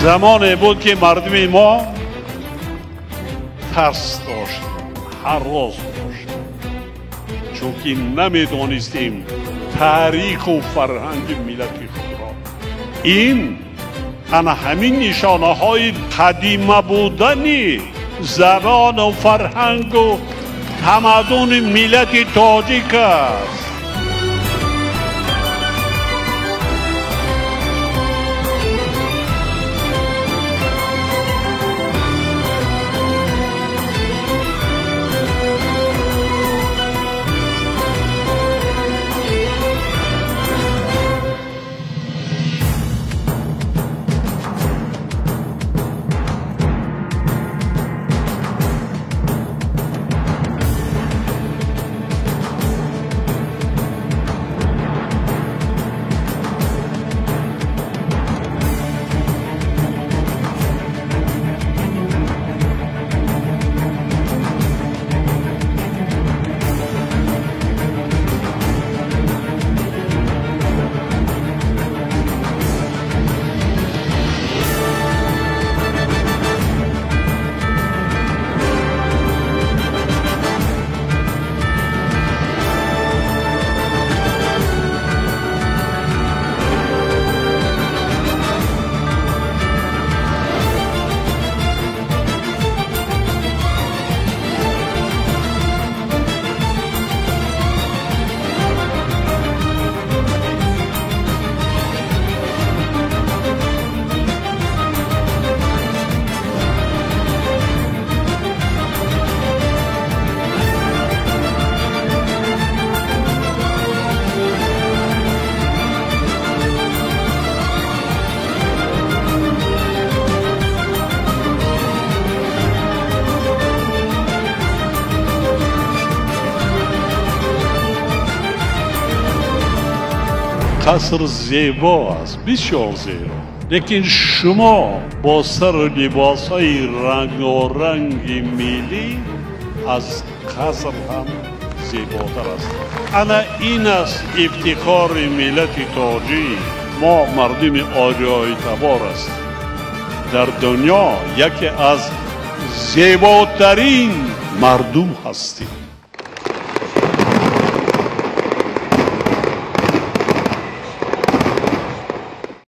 Замоне буд, ки мардуми мо тарс доштем, ҳарос доштем, чунки намедонистем таъриху фарҳанги миллати худро. Ин ана ҳамин нишонаҳои қадима будани забону фарҳангу тамаддуни миллати тоҷик аст. Қаср зебо аст, бисёр зебо, лекин шумо бо сару либосҳои рангоранги миллӣ аз қаср ҳам зеботар ҳастед. Ана ин аст ифтихори миллати тоҷик. Мо мардуми ориёитабор ҳастем. Дар дунё яке аз зеботарин мардум ҳастем.